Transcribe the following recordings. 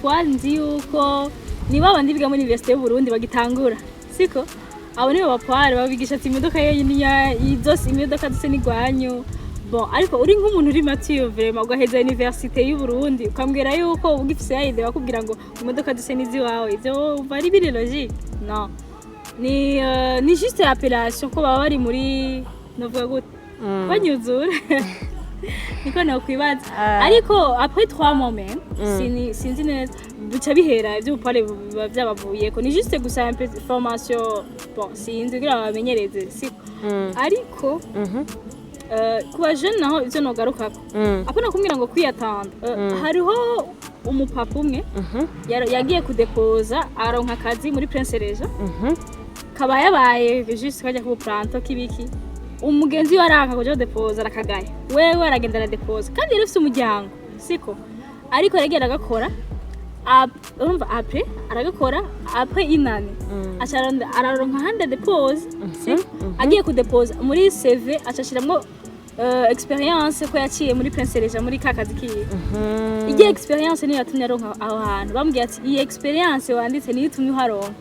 Poil nzi yuko ni babandi biga muri Université y'u Burundi bagitangura, siko? Abo nibo ba poil babigisha ati imodoka yenyine zose, imodoka zose ni gwanyu. Bon, ariko uri nk'umuntu uri mature vraiment, ugaheza Université y'u Burundi, ukambwira yuko ugifise ya idée bakubwira ngo imodoka zose ni iziwawe, ivyo umva ari biri logique? Non, ni juste appellation ko baba bari muri, novuga gute, banyuzura, niko nokwibaza. Ariko après 3 mois même, sinzi neza, bica bihera ivy'ubu poil biba vyabavuyeko. Ni juste gusa un peu formation, bon, sinzi, kugira babamenyereze, siko? Ariko ku bajene naho ivyo nogarukako, apana kumbwira ngo kwiyatanda. Hariho umupapa umwe yagiye kudepoza, aronka akazi muri Prince Régent, kaba yabaye juste kajya ku planto k'ibiki. Umugenzi we aranka kuja kudepoza, arakagaya. Wewe aragenda aradepoza, kandi yari afise umuryango, siko? Ariko yaragenda agakora. Urumva, après aragakora, après inane aca araronka ahandi adepoza, siko? Agiye kudepoza, muri CV aca ashiramwo expérience ko yaciye muri Prince Régent muri ka kazi kiwe. Igihe expérience niyo yatumye aronka aho hantu. Bamubwiye ati iyi expérience wanditse niyo itumye uharonka,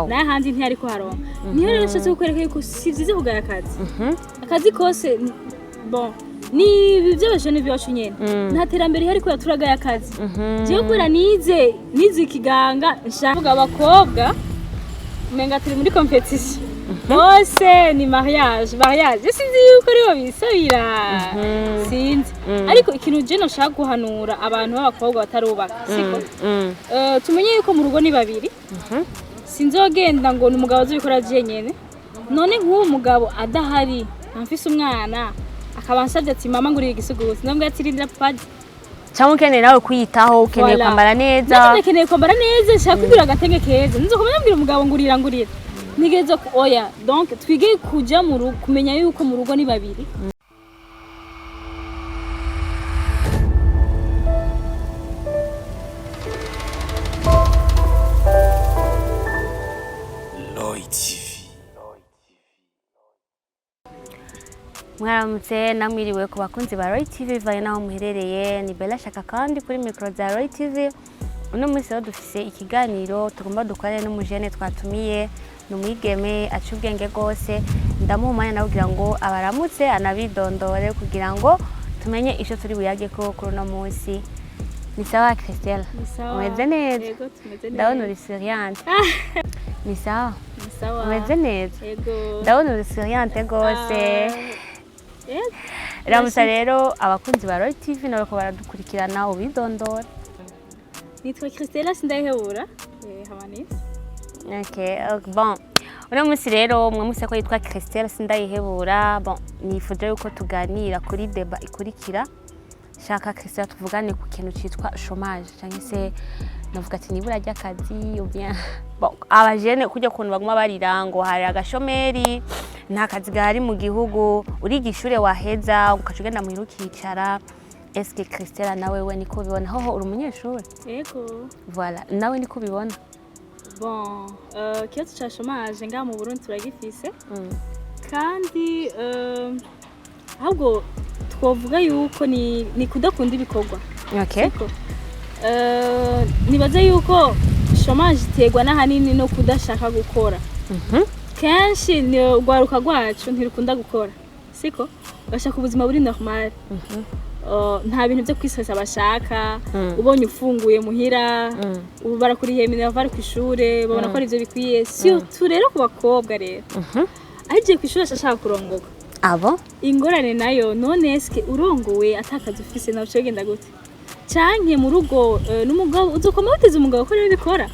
naye ahandi ntiyari kuharonka. Niyo rero nshatse kukwereka yuko si vyiza kugaya akazi, akazi kose. Bon, ni ibi by'abajene b'iwacu nyene, nta terambere rihari kubera turagaye akazi. Jewe kubera nize ikiganga, nshaka kuvuga abakobwa umenga turi muri compétition bose, ni mariage, mariage. Sinzi yuko aribo bisabira, sinzi. Ariko ikintu je noshaka guhanura abantu b'abakobwa batarubaka, siko? Tumenye yuko mu rugo ni babiri. Sinzogenda ngo ni umugabo azobikora jenyene. None nk'uwo mugabo adahari, mfise umwana, akaba ansabye ati: "Mama, ngurira igisuguti", ndamubwira ati: "Rindira padi." Cyangwa ukeneye nawe kwiyitaho, ukeneye Voilà. kwambara neza. Nanjye ndakeneye kwambara neza, nshaka kwigurira agatenge keza, nzokomeza mbwira umugabo ngurira, ngurira? Ntegereza oya. Donc twige kuja mu rugo, kumenya yuko mu rugo ni babiri. Lloyd TV. Mwaramutse namwiriwe ku bakunzi ba Roy TV bivaye n'aho muherereye. Ni Bella Shaka kandi kuri mikoro za Roy TV. Uno munsi rero dufise ikiganiro tugomba dukorane n'umujene twatumiye. Ni umwigeme aca ubwenge rwose. Ndamuha umwanya nawe kugira ngo abaramutse, anabidondore, kugira ngo tumenye ico turi buyage ko kuri uno munsi. Ni sawa, Christelle? Ni sawa. Umeze neza? Yego, tumeze neza. Ndabona uri souriante. Ni sawa? Ni sawa. Umeze neza? Yego. Ndabona uri souriante rwose. Ah, yego. Ramutsa rero abakunzi ba Roy TV nabo ko baradukurikirana, ubidondora. Nitwa Christella Sindayihebura. Hamanisi. Okay, bon. Uno munsi rero mwamuse ko yitwa Christelle Sindayihebura. Bon, nifuje yuko tuganira kuri débat ikurikira. Shaka Christelle tuvugane ku kintu citwa chômage, cyangwa se navuga ati nibura ry'akazi, ou bien bon, abajene kujya kuntu baguma barira ngo hari agashomeri, nta kazi gahari mu gihugu, uriga ishure waheza ukaca ugenda muhira ukicara. Eske Christelle nawe we niko ubibona? Hoho uri umunyeshuri? Yego. Voilà, nawe niko ubibona? Bon, ikibazo ca chômage ngaha mu Burundi turagifise, kandi ahubwo twovuga yuko ni kudakunda ibikorwa. Siko? Nibaze yuko chômage iterwa n'ahanini no kudashaka gukora. Kenshi ni urwaruka rwacu ntirukunda gukora, siko? Bashaka ubuzima buri normal. Nta bintu byo kwisesa bashaka. Ubonye ufunguye muhira, ubu barakurihiye minerval ku ishure, babona ko ari ivyo bikwiye, surtout rero ku bakobwa. Rero ahigiye ku ishure ashaka kurongoka. Abo. Ingorane nayo none, eske urongowe atakazi ufise, nawe genda gute? Canke mu rugo, n'umugabo uzokoma witeze umugabo ko rero bikora?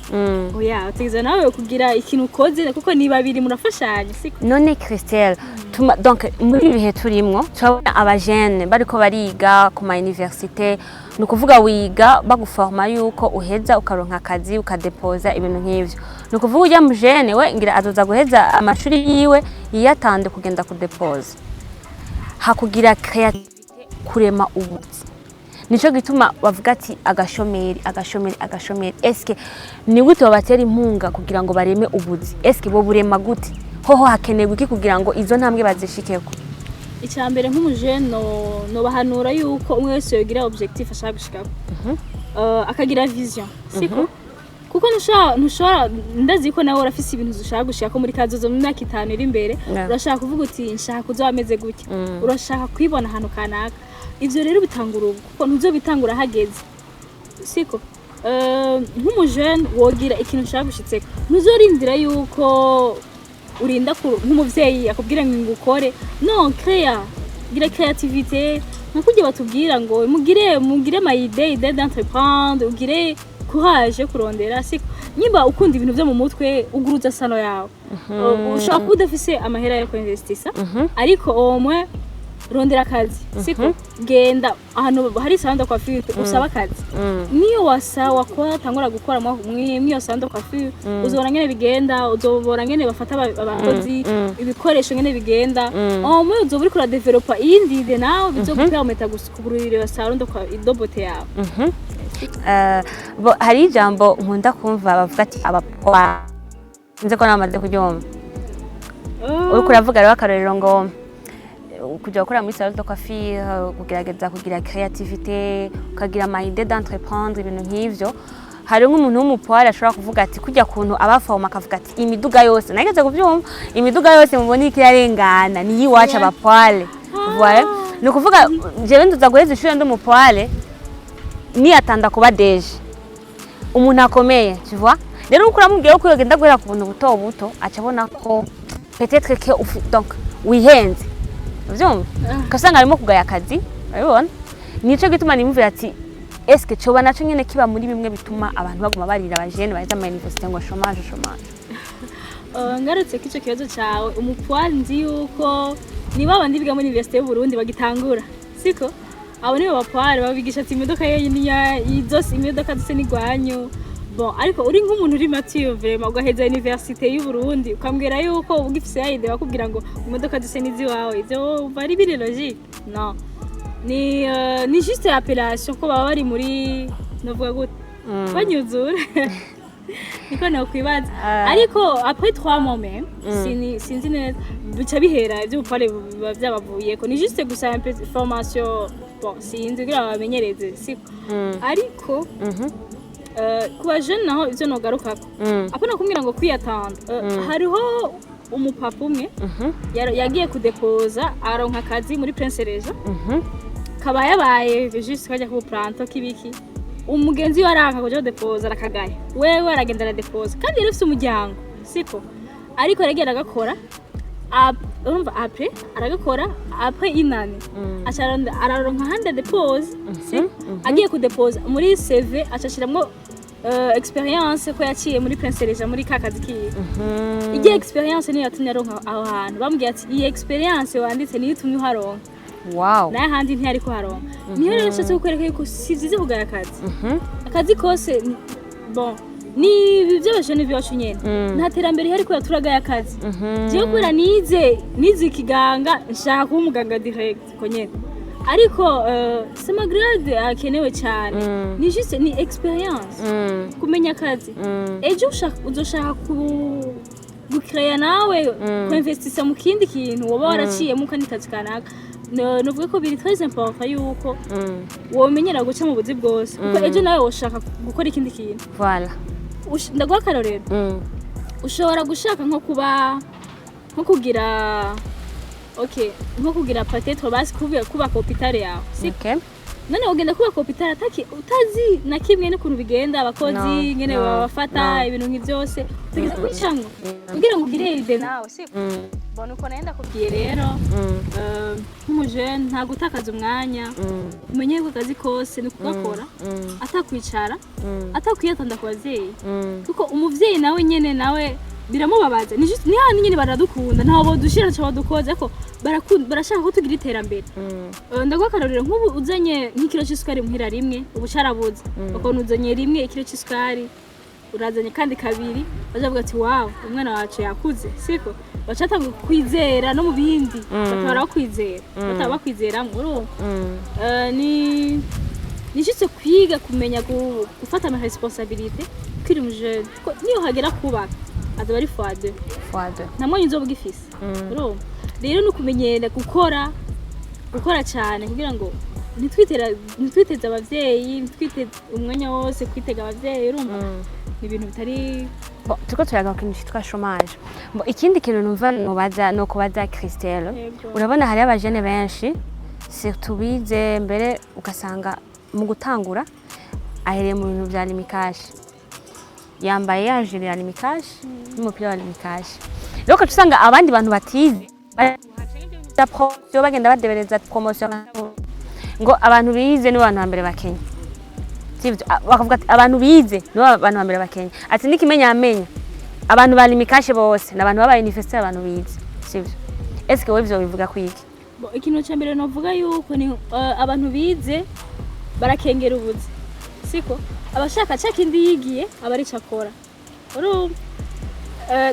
Oya, utegeza nawe kugira ikintu ukoze, kuko ni babiri, murafashanya, siko? None Christelle, tuma, donc muri ibihe turimwo turabona abajene bariko bariga ku ma université. Ni ukuvuga wiga baguforma yuko uheza ukaronka akazi, ukadepoza, ibintu nk'ivyo. Ni ukuvuga ujya mujene we ngira azoza guheza amashuri yiwe yiyatande kugenda kudepoza, hakugira créativité, kurema ubuzi. Nico gituma bavuga ati agashomeri, agashomeri, agashomeri. Eske ni gute babatera inkunga kugira ngo bareme ubuzi? Eske bo burema gute? Hoho hakenerwa iki kugira ngo izo ntambwe bazishikeko? Icya mbere, nk'umujene, no nobahanura yuko umwe wese yogira objectif ashaka gushikako. Akagira vision, siko? Kuko ntushobora, ndazi ko nawe urafise ibintu ushaka gushaka muri kazozo mu myaka 5 iri imbere. Urashaka kuvuga uti: "Nshaka kuzoba ameze gutya." Urashaka kwibona ahantu kanaka. Ivyo rero bitangura ubu, kuko ntuzobitangura hageze, siko? Nk'umujene wogira ikintu ushaka gushitseko, ntuzorindira yuko urinda nk'umuvyeyi akubwira ngo ngukore. No créa, gira créativité, nka kurya batubwira ngo mugire ma idée d'entreprendre, ugire courage yo kurondera, siko? Nyimba ukunda ibintu vyo mu mutwe, uguruza salon yawe. Ushobora kuba udafise amahera yo kuinvestisa, ariko au moins rondera akazi, siko? Genda ahantu hari salon de coiffure, usaba akazi. Niyo wasa wakora, tangura gukora mw'iyo salon de coiffure, uzobona ngene bigenda, uzobona ngene bafata abakozi, ibikoresho ngene bigenda. Au moins uzoba uriko uradevelopa iyindi idée, nawe bizogupermeta kugurira iyo salon de beauté yawe. Bo, hari ijambo nkunda kumva bavuga ati abapoa, nzi ko namaze kuryumva. Uriko uravuga rero akarorero ngo kuja gukora muri salon de coiffure, kugerageza kugira créativité, ukagira ama idée d'entreprendre, ibintu nk'ivyo. Hari nk'umuntu w'umupoire ashobora kuvuga ati kujya kuntu abaforoma, akavuga ati imiduga yose, nageze kuvyumva, imiduga yose mubona iriko irarengana ni iyiwacu abapoire. Voilà, ni ukuvuga jewe nduza guheza ishure ndi umupoire, niyatanda kuba DG, umuntu akomeye, tu vois. Rero uko uramubwira ko yogenda guhera ku buntu buto buto, aca abona ko peut-être que donc wihenze, uvyumva? Ugasanga arimo kugaya akazi, urabibona. Nico gituma nimvira ati eske coba naco nyene kiba muri bimwe bituma abantu baguma barira, abajene baheza ama université, ngo chômage, chômage? Ngarutse ko ico kibazo cawe, umupoire nzi yuko ni babandi biga muri université y'u Burundi bagitangura, siko? Abo nibo bapoire babigisha ati imodoka yenyu niya zose, imodoka zose ni gwanyu. Bon, ariko uri nk'umuntu uri mature vraiment, ugaheza université y'u Burundi, ukambwira yuko ugifise ya idée bakubwira ngo imodoka zose ni iziwawe, ivyo umva ari biri logique? Non, ni juste appellation, ko baba bari muri, novuga gute, banyuzura, niko nokwibaza. Ariko après 3 mois même, sinzi neza, bica bihera, ivy'ubupare biba vyabavuyeko. Ni juste gusa un peu formation, bon, sinzi, kugira babamenyereze, siko? Ariko ku bajene naho, ivyo nogarukako, apana kumbwira ngo kwiyatanda. Hariho umupapa umwe yagiye kudepoza, aronka akazi muri Prince Régent, kaba yabaye juste kajya ku planto k'ibiki. Umugenzi we aranka kuja kudepoza, arakagaya. Wewe aragenda aradepoza, kandi yari afise umuryango, siko? Ariko aragenda agakora. Urumva, après aragakora, après inane aca araronka ahandi adepoza, siko? Agiye kudepoza, muri CV aca ashiramwo expérience ko yaciye muri Prince Régent muri ka kazi kiwe. Igihe expérience niyo yatumye aronka aho hantu. Bamubwiye ati iyi expérience wanditse niyo itumye uharonka, naye ahandi ntiyari kuharonka. Niyo rero nshatse kukwereka yuko si vyiza kugaya akazi, akazi kose. Bon, ni ibi by'abajene b'iwacu nyene, nta terambere rihari kubera turagaye akazi. Jewe kubera nize ikiganga, nshaka kuba umuganga direct ko nyene, ariko c'est ma grade akenewe cyane. Ni juste ni expérience, kumenya akazi. Ejo uzoshaka ku gucreya nawe, kuinvestisa mu kindi kintu woba waraciyemo kandi kazi kanaka. Novuga ko biri très important yuko womenyera guca mu buzi bwose, kuko ejo nawe woshaka gukora ikindi kintu. Voilà. Ndaguha akarorero. Ushobora gushaka nko kuba, nko kugira, okay, nko kugira peut-être basi kubaka hôpital yawe, si? Okay. None ugenda kubaka hôpital ataki utazi na kimwe n'ukuntu bigenda, abakozi No, ngene no, babafata, no. ibintu nk'ivyose tugeze kwicamwo kugira ngo ugire idée nawe, si? Bona uko nayo ndakubwiye rero, nk'umujene nta gutakaza umwanya. Umenye yuko akazi kose ni kugakora, atakwicara, atakwiyatanda ku bavyeyi, kuko umuvyeyi nawe nyene nawe biramubabaza. Ni juste, ni handi nyene baradukunda, ntaho bodushira, ntaco bodukoza, ariko barakunda, barashaka ko tugira iterambere. Ndaguha akarorero: nk'ubu uzanye nk'ikiro c'isukari muhira rimwe, ubu carabuze, ukabona uzanye rimwe ikiro c'isukari, urazanye kandi kabiri, bazavuga ati: "Wow, umwana wacu yakuze," siko? Bacatanga kwizera no mu bindi, bakaba bakwizera, bataba bakwizeramwo, urumva? Ni juste kwiga kumenya gufata ama responsabilité ukiri umujene, kuko niyo hagera kubaka azoba ari fois deux. Fois deux. Nta mwanya uzoba ugifise, urumva? Rero ni ukumenyera gukora, gukora cyane kugira ngo Ntitwiteze abavyeyi, ntitwiteze umwanya wose kwitega abavyeyi, urumva ni ibintu bitari. Bon, turiko turaga ku kintu citwa chômage. Bon, ikindi kintu numva nobaza no kubaza Christelle. Yego. Urabona hariyo abajene benshi, surtout bize mbere, ugasanga mu gutangura ahereye mu bintu vya Lumicash, yambaye ya gilet ya Lumicash n'umupira wa Lumicash. Rero ugaca usanga abandi bantu batize bya promotion, bagenda badebereza promotion, ngo abantu bize nibo bantu ba mbere bakenya, sivyo? Bakavuga ati abantu bize nibo bantu ba mbere bakenya, ati nikimenya amenya abantu ba Lumicash bose ni abantu babaye université, abantu bize, sivyo? Eske wowe ivyo bivuga kwiki? Bon, ikintu cya mbere novuga yuko ni abantu bize barakengera ubuzi, siko? Abashaka ca kindi yigiye aba arico akora, urumva.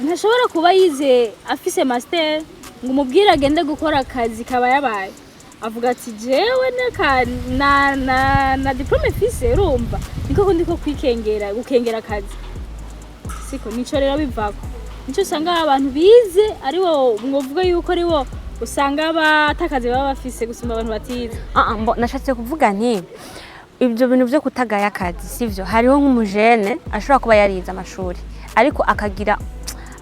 Ntashobora kuba yize afise master ngo umubwire agende gukora akazi kaba yabaye, avuga ati jewe neka na diplôme mfise, urumva niko kundi ko kwikengera, gukengera akazi, siko? Nico rero bivako, nico usanga abantu bize aribo mwovuga yuko aribo usanga batakazi baba bafise gusumba abantu batize. Ah, ah, nashatse kuvuga nti ibyo bintu byo kutagaya akazi, sivyo? Hariho nk'umujene ashobora kuba yarize amashuri, ariko akagira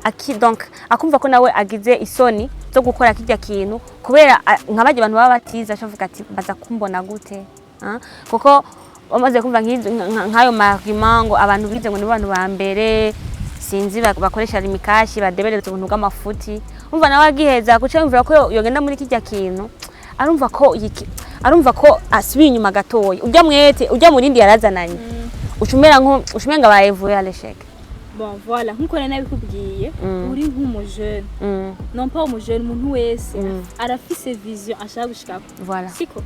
aki, donc akumva ko nawe agize isoni zo gukora kirya kintu kubera nka barya abantu baba batize, ashavuga ati baza kumbona gute? Ah, kuko bamaze kumva nk'ayo argument ngo abantu bize ngo nibo bantu ba mbere, sinzi, bakoresha Lumicash, badebereza ubuntu bw'amafuti. Umva, nawe agiheza guca yumvira ko yogenda muri kirya kintu, arumva ko arumva ko asubiye inyuma gatoya, ujya mwete ujya murindi yarazananye, ucumera nko ucumenga bayevuye à l'échec. Bon, voilà, nkuko nari nabikubwiye, uri nk'umujene, non pas umujene, umuntu wese arafise vision ashaka gushikako, siko?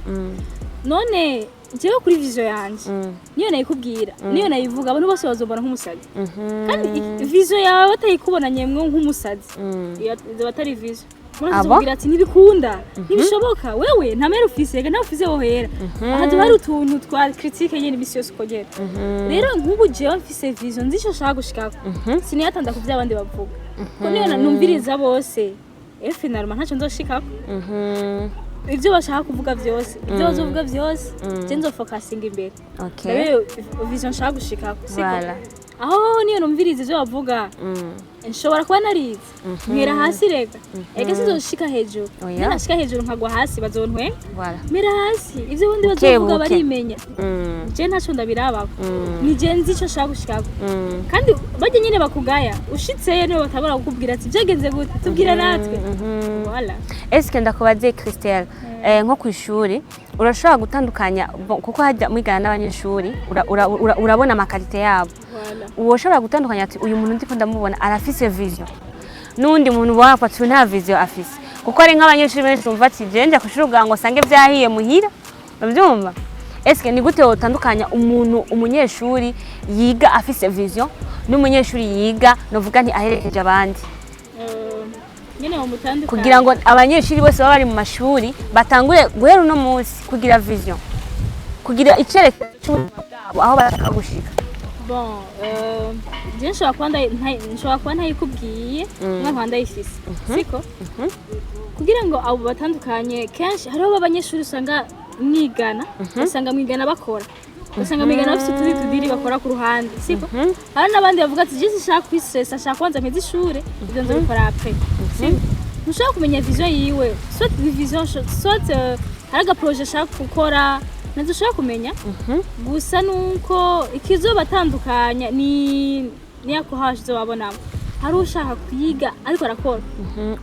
None jewe kuri vision yanje, niyo nayikubwira, niyo nayivuga, abantu bose bazombona nk'umusazi. Kandi vision yawe batayikubonanye mwo nk'umusazi, iyo izoba atari vision. Ah bon? Muraza ati ntibikunda, ntibishoboka, wewe nta mera ufise, reka ntawe ufise wohera aha. Tuba hari utuntu twa critique nyene imisi yose ukogera. Rero nk'ubu jewe mfise vision, nzi ico nshaka gushikako, siniyatanda ku vyo abandi bavuga, ko niyo numviriza bose, finalement ntaco nzoshikako. Ivyo bashaka kuvuga vyose, ivyo bazovuga vyose, je nzofokasinga imbere, ndabe vision nshaka gushikako, siko? Voilà. Aho niyo numviriza ivyo bavuga, nshobora kuba narize mpera hasi, rega ega sinzoshika hejuru. Oya. Ninashika hejuru nkagwa hasi bazontwenga. Voilà. Mpera hasi, ivyo bundi Buke, bazovuga buke. barimenya. Je ntaco ndabirabako, ni je nzi ico nshaka gushikako. Kandi barya nyene bakugaya, ushitseyo nibo batabora kukubwira ati byagenze gute, tubwira natwe. Voilà. Eske ndakubaze Christelle, nko ku ishuri urashobora gutandukanya, bon, kuko hajya mwigana n'abanyeshuri, urabona ama qualités yabo. Voilà. Uwoshobora gutandukanya ati uyu muntu ndiko ndamubona arafise vision, n'undi muntu ubona ko ati uyu nta vision afise? Kuko ari nk'abanyeshuri benshi bumva ati je nja kw'ishuri kugira ngo sange vyahiye muhira, uravyumva? Eske ni gute wotandukanya umuntu, umunyeshuri yiga afise vision n'umunyeshuri yiga, novuga nti aherekeje abandi? Nyene mutandukanye Kugira ngo abanyeshuri bose baba bari mu mashuri batangure guhera uno munsi kugira vision, kugira icerekezo cy'ubuzima bwabo, aho bashaka gushika. Bon, je nshobora kuba ntayikubwiye, umwe nkaba ndayifise, siko? Kugira ngo abo batandukanye, kenshi hariho abanyeshuri usanga mwigana, usanga mwigana bakora, usanga mwigana bafite utundi tudiri bakora ku ruhande, siko? Hari n'abandi bavuga ati je sinshaka kwistressa, nshaka kubanza mpeze ishure, ibyo nzobikora après, siko? Ntushobora kumenya vision yiwe, soit ni vision, soit hari aga projet ashaka gukora, ntabyo ushobora kumenya. Gusa nuko ikizobatandukanya ni yako haje uzobabonamo hari ushaka kwiga ariko arakora.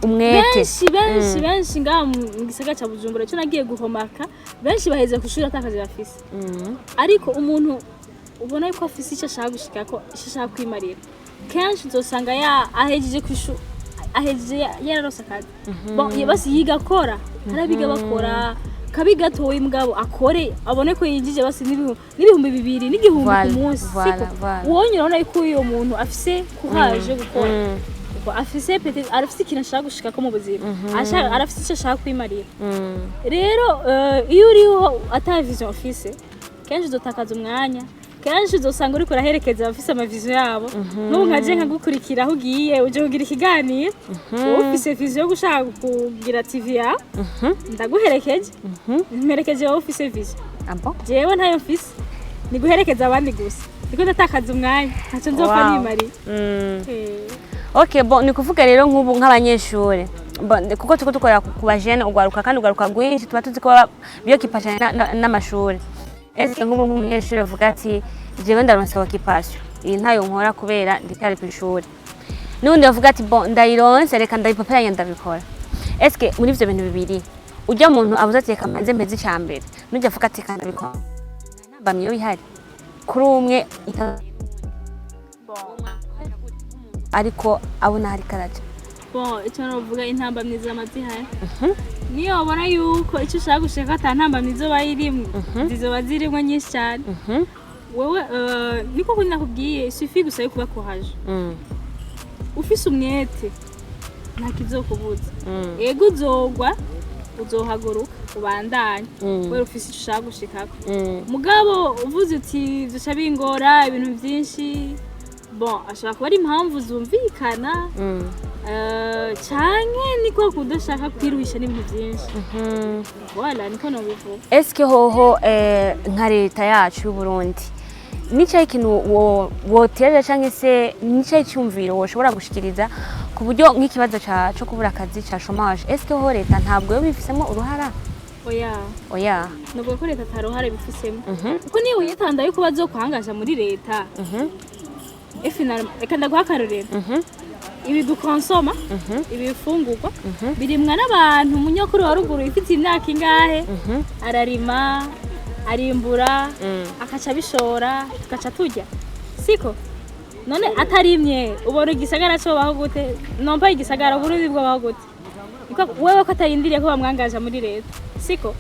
Umwete. Benshi benshi benshi ngaha mu gisagara ca Bujumbura, ico nagiye guhomaka, benshi baheze ku ishuri atakazi bafise. Ariko umuntu ubona yuko afise icyo ashaka gushikako, icyo ashaka kwimarira, kenshi uzosanga ya ahejeje ku ishuri, ahejeje yararose akazi. Bon, basi yiga akora, hari abiga bakora kabi gatoyi, mugabo akore abone ko yinjije basi n'ibihumbi 2 n'igihumbi ku munsi, siko? Voilà. Uwonye urabona yuko uyo muntu afise courage yo gukora, kuko afise peut-être arafise ikintu ashaka gushikako mu buzima, arafise icyo ashaka kwimarira. Rero iyo uriho ata vision ufise, kenshi uzotakaza umwanya. Kenshi uzosanga uriko uraherekeza abafise ama vision yabo. N'ubu nkaje nkagukurikira aho ugiye, uje kugira ikiganiro, wowe ufise vision yo gushaka kugira TV yawe, ndaguherekeje, mperekeje wowe ufise vision. Ah bon? Jewe ntayo mfise, ni guherekeza abandi gusa, ndiko ndatakaza umwanya, ntaco nzopfa nimariye. Okay, bon, ni kuvuga rero nk'ubu nk'abanyeshuri. Bon, kuko turiko dukorera ku bajene, ugwaruka, kandi ugwaruka rwinshi tuba tuzi ko baba biyokipa cane n'amashuri. Ese nk'ubu nk'umunyeshuri avuga ati: "Jewe ndaronse occupation iyi, ntayo nkora kubera ndicyari kw'ishuri," n'ubundi bavuga ati: "Bon, ndayironse, reka ndayipaperanye ndabikora." Eske muri ivyo bintu bibiri, ujya muntu avuze ati: "Reka mbanze mpeze ica mbere," n'ujya avuga ati: "Reka ndabikora," ntambamyi yo ihari kuri umwe ariko abona hari karaja? Bon, icyo novuga, intambamyi zama zihari. Niyo wabona yuko icyo ushaka gushaka ata ntambamyi izoba irimwo, zizoba zirimwo nyinshi cyane. Wewe niko kuri nakubwiye, suffit gusa yo kuba courage, ufise umwete, nta kizokubuza. Ego, uzogwa, uzohaguruka ubandanye, kubera ufise icyo ushaka gushikako. Mugabo uvuze uti duca bingora ibintu byinshi, bon, ashobora kuba ari impamvu zumvikana, canke niko kudashaka kwiruhisha n'ibintu byinshi. Voilà, niko nobivuga. Eske hoho nka leta yacu y'u Burundi, nicaye ikintu woterera canke se nicaye icyumviro woshobora gushikiriza ku buryo nk'ikibazo ca co kubura akazi, ca chômage, eske ho leta ntabwo yo bifisemo uruhara? Oya. Oya. Navuga ko leta ataruhare bifisemo, kuko niyo wiyitanda yuko bazokwangaja muri leta, finalement, reka ndaguha akarorero. Ibi dukonsoma, ibi bifungurwa birimwa n'abantu. Umunyakuru wa ruguru ifite imyaka ingahe ararima, arimbura, akaca abishora, tugaca turya, siko? None atarimye, ubona igisagara cobaho gute? Nompa igisagara, Uburundi bwobaho gute? Niko wewe ko atarindiriye ko bamwangaja muri leta, siko?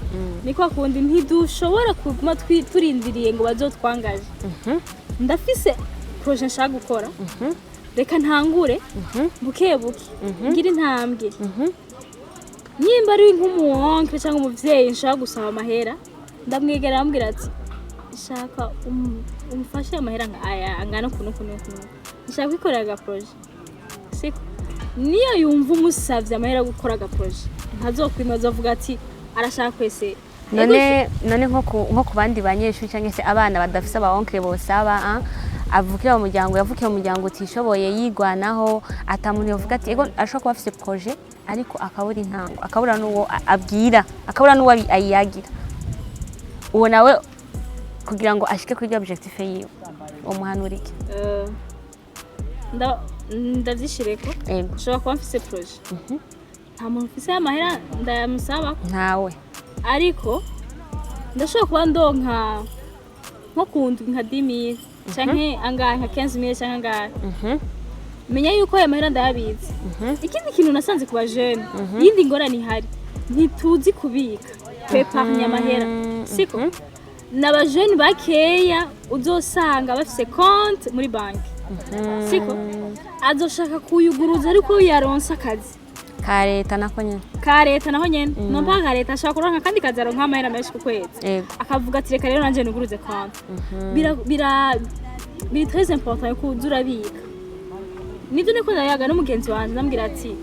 Niko kundi ntidushobora kuguma turindiriye ngo bazotwangaje. Ndafise projet nshaka gukora, reka ntangure buke buke, ngire intambwe. Nimba ari nk'umuwonke cyangwa umuvyeyi nshaka gusaba amahera, ndamwegera, arambwira ati: "Shaka umfashe amahera nka aya angana uku n'uku n'uku n'uku, nshaka kwikorera aga projet," siko? Niyo yumva umusavye amahera yo gukora aga projet, ntazokwima, azovuga ati arashaka kwese. None nko ku bandi banyeshuri cyangwa se abana badafise aba oncle bosaba, avukira mu muryango, yavukiye mu muryango utishoboye, yigwanaho, ata muntu yovuga ati ego, ashobora kuba afise projet ariko akabura intango, akabura n'uwo abwira, akabura n'uwo ayiyagira, uwo nawe kugira ngo ashike kuri iryo objectif yiwe, umuhanura iki? Ndavyishireko. Ego. Nshobora kuba mfise projet, nta muntu mfise amahera ndayamusaba. Ntawe. Ariko ndashobora kuba ndonka nko ku ndwi nka 10 000 canke angahe, nka 15 000 canke angahe. Menya yuko ayo mahera ndayabitse. Ikindi kintu nasanze ku bajene, iyindi ngorane ihari, ntituzi kubika, kweparnya amahera, siko? N'abajene bakeya uzosanga bafise konti muri banki, siko? Azoshaka kuyuguruza ariko yaronse akazi. Ka leta nako nyene. Ka leta naho nyene, nompa ka leta, ashobora kuronka akandi kazi, aronka amahera menshi ku kwezi, akavuga ati: "Reka rero nanje nuguruze konti." Bira bira biri très important yuko uza urabika. Nibyo niko ndayaga n'umugenzi wanje, ndambwira ati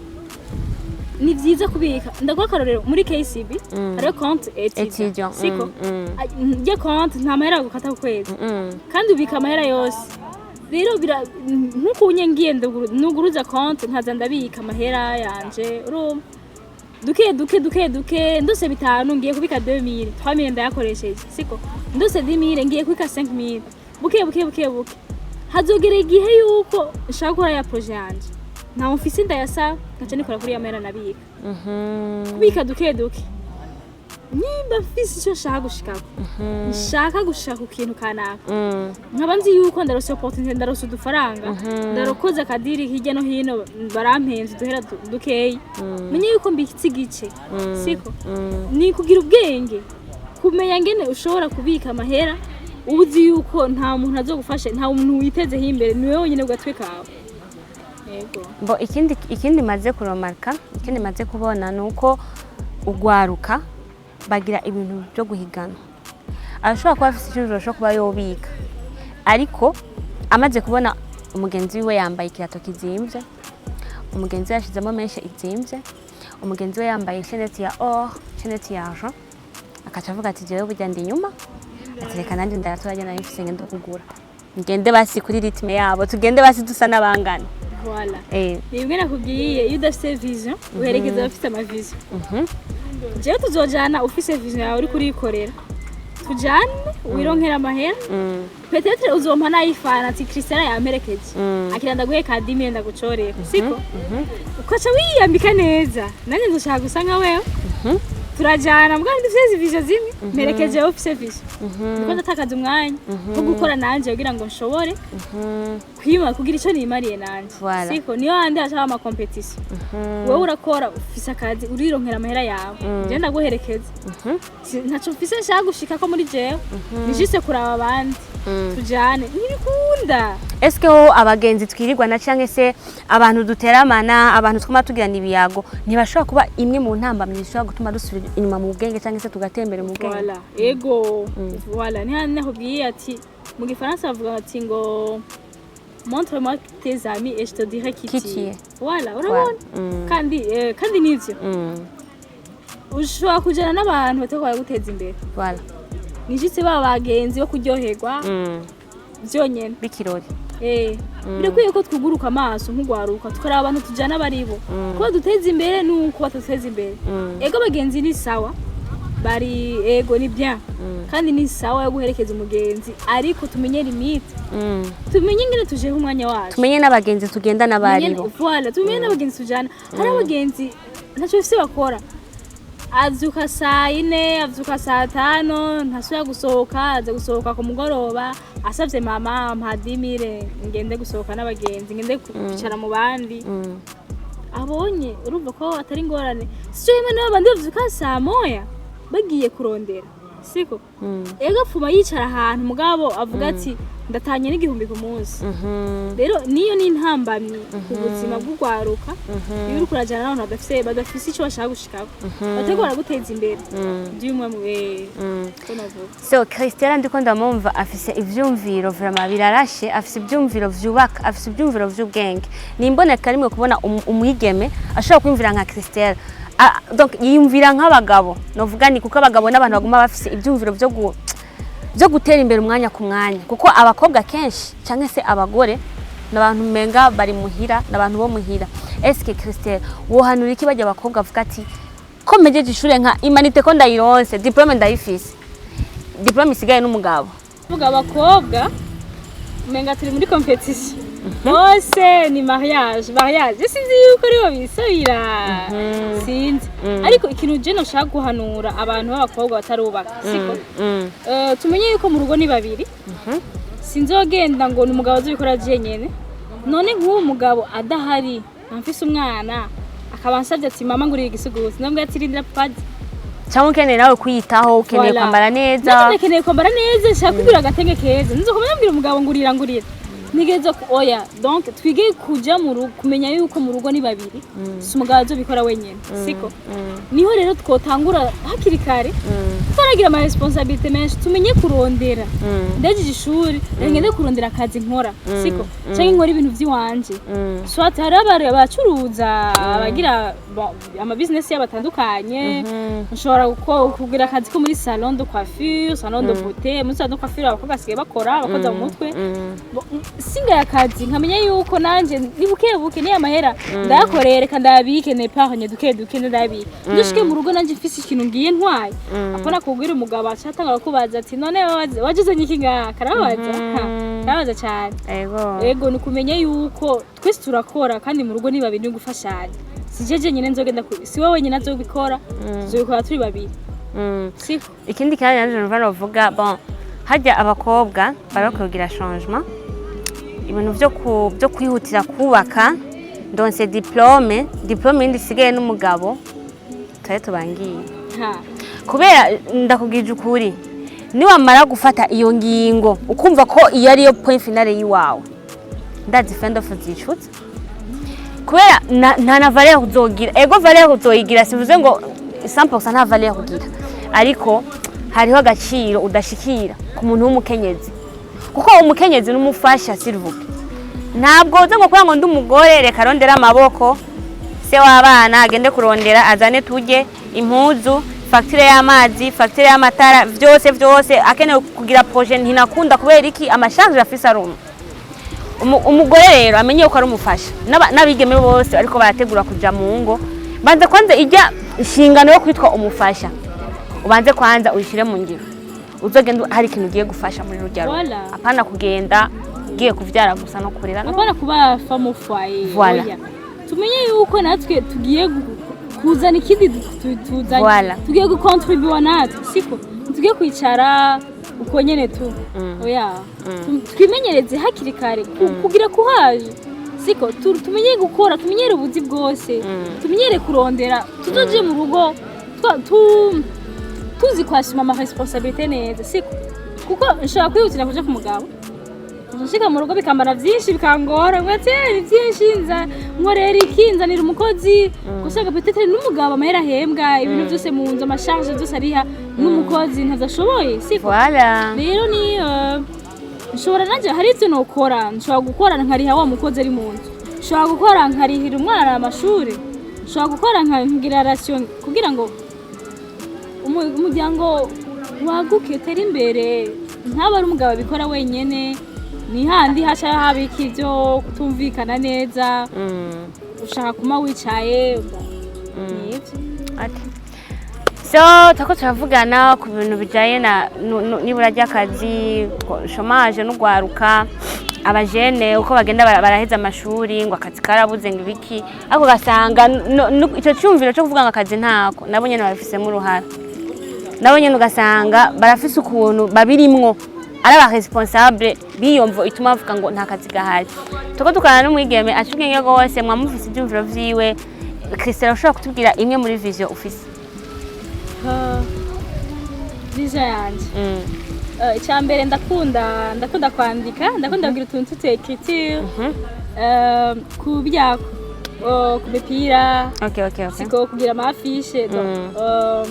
ni byiza kubika. Ndaguha akarorero, muri KCB hariho konti étudiant, étudiant, siko? Iryo konti nta mahera bagukata ku kwezi, kandi ubika amahera yose. Rero bira nkuko unye ngiye nuguruza konti, nkaza ndabika amahera yanje, urumva, duke duke duke duke, ndose bitanu ngiye kubika 2000, 3000 ndayakoresheje, siko? Ndose 10000 ngiye kubika 5000, buke buke buke buke, hazogera igihe yuko nshaka gukora ya projet yanje, ntawe mfise ndayasaba, nkaca nikora kuri ya mahera nabika. Kubika duke duke, nimba mfise icyo nshaka gushikako, nshaka gushika ku kintu kanaka, nkaba nzi yuko ndarose opportunité, ndarose udufaranga, ndarokoze akadiri hirya no hino, barampenze uduhera dukeyi, menye yuko mbitse igice, siko? Ni kugira ubwenge, kumenya ngene ushobora kubika amahera, uzi yuko nta muntu azogufasha, nta muntu witezeho imbere, ni wewe wenyine ku gatwe kawe. Yego. Bo ikindi maze kuromarka, ikindi maze kubona ni uko ugwaruka bagira ibintu byo guhigana. Arashobora kuba afite icyumviro cyo kuba yobika, Ariko amaze kubona umugenzi wiwe yambaye ikirato kizimvye, umugenzi we yashizemo mèches izimvye, umugenzi we yambaye chaînette ya or, chaînette ya argent, akaca avuga ati: "Jewe burya ndi inyuma." Ati: "Reka nanjye ndayatora, nari mfise, ngende kugura, ngende basi kuri rythme yabo, tugende basi dusa n'abangana." Voilà. Ni bimwe nakubwiye: iyo udafite vision, uherekeza abafite ama vision. Jewe tuzojana ufise vision yawe, uriko urikorera, tujane wironkera amahera. Peut-être uzompa n'ayifana ati: "Christella yamperekeje, akira ndaguhe ka 10 000 ndagucorera," siko? Ukaca wiyambika neza, nanjye nzoshaka gusa nka wewe. Turajana mbwa dufise vision zimwe, mperekeje wowe ufise vision, ndiko ndatakaza umwanya wo gukora nanje kugira ngo nshobore kwima kugira ico nimariye nanje. Voilà. Siko? Niyo handi hashaka ama compétition. Wowe urakora, ufise akazi, urironkera amahera yawe, je ndaguherekeza. Ntaco mfise nshaka gushika ko muri jewe, ni juste kuraba abandi, tujane, ntibikunda. Eske ho abagenzi twirirwana canke se abantu duteramana, abantu twama tugirana ibiyago, ntibashobora kuba imwe mu ntambamyi zishobora gutuma dusubira inyuma mu bwenge canke se tugatembera mu bwenge? Voilà, ego, voilà, ni handi nakubwiye ati mu gifaransa bavuga ati ngo: "Montre-moi tes amis et je te dirai qui qui tu tu es." Es. Voilà, urabona? Kandi kandi nivyo, ushobora kujana n'abantu batariko baraguteza imbere. Nishitse ba bagenzi bo kuryoherwa vyonyene. B'ikirori. Birakwiye ko twuguruka amaso nk'ugwaruka, tukaraba abantu tujana baribo, ko baduteza imbere nuko bataduteza imbere. Ego, abagenzi ni sawa, bari ego ni bien, kandi ni sawa yo guherekeza umugenzi, ariko tumenye limite, tumenye ingene tujeho umwanya wacu. Tumenye n'abagenzi tugendana baribo. Voilà, tumenye n'abagenzi tujana. Hari abagenzi ntacyo bafise bakora, avyuka saa 4, avyuka saa 5, ntasubira gusohoka, aza gusohoka ku mugoroba asavye mama: "Mpa 10 000 ngende gusohoka n'abagenzi, ngende kwicara mu bandi." Abonye urumva ko atari ingorane, sico rimwe n'abandi bavyuka saa 1 bagiye kurondera, siko? Ego, apfuma yicara ahantu, mugabo avuga ati: "Ndatanye n'igihumbi ku munsi." Rero niyo ni intambamyi ku buzima bw'urwaruka, iyo uriko urajana n'abantu badafise ico bashaka gushikako, batariko baraguteza imbere by'umwe mu ko navuga. So Christella, ndiko ndamumva afise ivyumviro vraiment birarashe, afise ivyumviro vyubaka, afise ivyumviro vy'ubwenge. Ni imboneka rimwe kubona umwigeme ashobora kwiyumvira nka Christella. Donc yiyumvira nk'abagabo, novuga ni kuko abagabo n'abantu baguma bafise ivyumviro vyo gutera imbere umwanya ku mwanya, kuko abakobwa kenshi canke se abagore n'abantu menga bari muhira, n'abantu bo muhira. Eske Christella, wohanura iki bajya abakobwa avuga ati: "Ko mpejeje ishure, nka humanités, ko ndayironse, diplôme ndayifise, diplôme isigaye n'umugabo"? Vuga abakobwa umenga turi muri compétition bose, ni mariage, mariage, sinzi yuko aribo bisabira, sinzi. Ariko ikintu je noshaka guhanura abantu b'abakobwa batarubaka, siko? Tumenye yuko mu rugo ni babiri. Sinzogenda ngo ni umugabo azobikora jenyene. None nk'uwo mugabo adahari, amfise umwana, akaba ansavye ati: "Mama, ngurira igisuguti," ndamubwira ati: "Rindira padi." Cyangwa ukeneye nawe kwiyitaho, ukeneye Voilà. kwambara neza. Nanjye ndakeneye kwambara neza, nshaka kwigurira agatenge keza, nzokomeza mbwira umugabo: "Ngurira, ngurira." Ntegerezwa oya. Donc twige kuja mu rugo, kumenya yuko mu rugo ni babiri, si umugabo azobikora wenyene, siko? Niho rero twotangura hakiri kare, tutaragira ama responsabilité menshi. Tumenye kurondera. Ndejeje ishuri, reka ngende kurondera akazi nkora, siko? Canke nkora ibintu vy'iwanje, soit hari abacuruza, abagira, bon, ama business yabo atandukanye. Nshobora kugira akazi ko muri salon de coiffure, salon de beauté. Muri salon de coiffure abakobwa basigaye bakora, abakoza mu mutwe. Bon, singaye akazi, nkamenya yuko nanje ni buke buke, niyo amahera ndayakoreye, reka ndayabike, n'épargne duke duke ndayabike, ndushike mu rugo nanje mfise ikintu ngiye ntwaye. Apana kubwira umugabo, acatangura kubaza ati: "None waje uzanye iki ngaha?" Karababaza. Karababaza cyane. Ego. Ego, ni ukumenya yuko twese turakora, kandi mu rugo ni babiri, ni gufashanya. Si je jenyine nzogenda si wowe wenyine azobikora, tuzobikora turi babiri, siko? Ikindi kandi nanje numva novuga, bon, harya abakobwa bari kugira changement, ibintu vyo kwihutira kubaka: ndonse diplôme, diplôme yindi isigaye n'umugabo, tare tubangiye. Kubera ndakubwije ukuri, niwamara gufata iyo ngingo, ukumva ko iyo ariyo point finale yiwawe, ndazi fin of zicutse, kubera nta na valeur uzogira. Ego, valeur uzoyigira, sivuze ngo 100% nta valeur ugira, ariko hariho agaciro udashikira ku muntu w'umukenyezi. Kuko Kuko umukenyezi n'umufasha, s'il vous plaît. Ntabwo uza ngo kugira ngo ndi umugore, reka arondere amaboko, se w'abana agende kurondera azane turye, impuzu, fagitire y'amazi, fagitire y'amatara, vyose vyose. Akenewe kugira projet ntinakunda kubera iki? Ama charges afise ari umwe. Umugore rero amenye yuko ari umufasha. N'abigeme bose ariko barategura kuja mu ngo, banza kwanza ijya inshingano yo kwitwa umufasha, ubanze kwanza uyishire mu ngiro. Uzogenda hari ikintu ugiye gufasha muri rurya rugo. Voilà. Apana kugenda ugiye kuvyara gusa no kurera, no. Apana kuba femme au foyer. Voilà. Oya. Tumenye yuko natwe tugiye kuzana ikindi tuzanye. Voilà. Tugiye gukontribuwa natwe, siko tugiye kwicara uko nyene tu. Oya. Twimenyereze hakiri kare kugira kuhaje, siko tumenye gukora, tumenyere ubuzi bwose, tumenyere kurondera, tuzoje mu rugo tuzi kwasuma ama responsabilité neza, siko? Kuko nshobora kwihutira kuja ku mugabo, nshika mu rugo bikamara byinshi, bikangora ngo ati: "Eh, ni byinshi, nza nkorera iki? Nzanira umukozi." Gusanga peut-être n'umugabo amahera ahembwa, ibintu byose mu nzu, ama charges byose ariha n'umukozi ntazashoboye, siko? Voilà. Rero ni nshobora nanjye hari ibyo nokora. Nshobora gukora nkariha wa mukozi ari mu nzu, nshobora gukora nkarihira umwana amashuri, nshobora gukora nkagira ration kugira ngo umuryango waguke, utere imbere, ntaba ari umugabo abikora wenyene. Ni handi haca habika ibyo kutumvikana neza, ushaka kuma wicaye, ni ibyo. Ati. So turiko turavugana ku bintu bijanye na n'ibura ry'akazi, chômage n'ugwaruka, abajene uko bagenda baraheza amashuri ngo akazi karabuze, ngo ibiki, ariko ugasanga ico cyumviro cyo kuvuga ngo akazi ntako, nabo nyene babifisemo uruhara. Nabo nyene ugasanga barafise ukuntu babirimwo, ari aba responsable b'iyo mvo ituma bavuga ngo nta kazi gahari. Tuko tukana n'umwigeme aca ubwenge rwose, mwamufise ivyumviro vyiwe. Christelle, ushobora kutubwira imwe muri vision ufise? Ah, vision yanje, icya mbere ndakunda kwandika, ndakunda kugira utuntu tutu écriture ku byako, ku mipira, siko kugira ama affiches. Donc,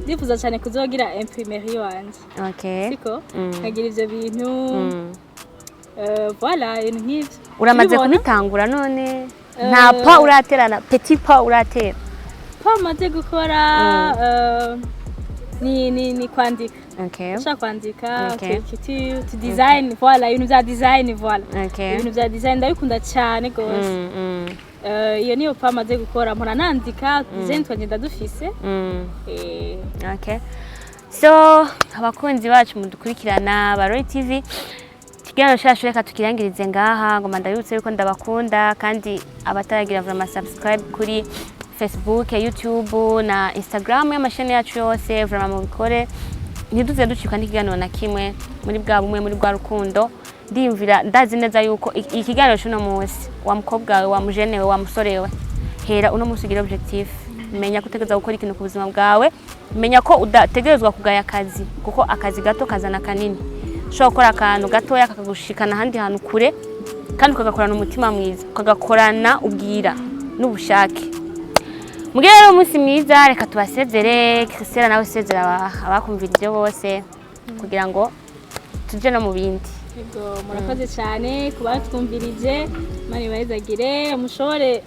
ndifuza cyane kuzogira imprimerie wanje, siko, nkagira ivyo bintu. Voilà, ibintu nk'ivyo. Uramaze Ubibona? kubitangura none? Nta pas uraterana, petit pas uratera? Pas maze gukora ni kwandika. Ndashaka kwandika écriture, tu design, voilà, ibintu vya design, voilà. Ibintu vya design ndabikunda cyane gose. Iyo niyo pas maze gukora, mpora nandika design twagenda dufise. Okay. So abakunzi bacu mudukurikirana ba Roy TV, ikiganiro cyacu reka tukirangirize ngaha. Ngoma ndabibutse yuko ndabakunda, kandi abataragira vraiment subscribe kuri Facebook, YouTube na Instagram y'amasheni yacu yose, vraiment mubikore, ntiduze ducikwa n'ikiganiro na kimwe muri bwa bumwe, muri bwa rukundo. Ndiyumvira, ndazi neza yuko ikiganiro cy'uno munsi, wa mukobwa we, wa mujene we, wa musore we, hera uno munsi ugira objectif. Menya ko utegerezwa gukora ikintu ku buzima bwawe, menya ko udategerezwa kugaya akazi, kuko akazi gato kazana kanini. Ushobora gukora akantu gatoya kakagushikana ahandi hantu kure, kandi ukagakorana umutima mwiza, ukagakorana ubwira n'ubushake. Mugire rero umunsi mwiza. Reka tubasezere. Christelle, nawe sezera abakumvira ibyo bose kugira ngo tuje no mu bindi. Yego, murakoze cyane kuba twumvirije. Imana ibahezagire, mushobore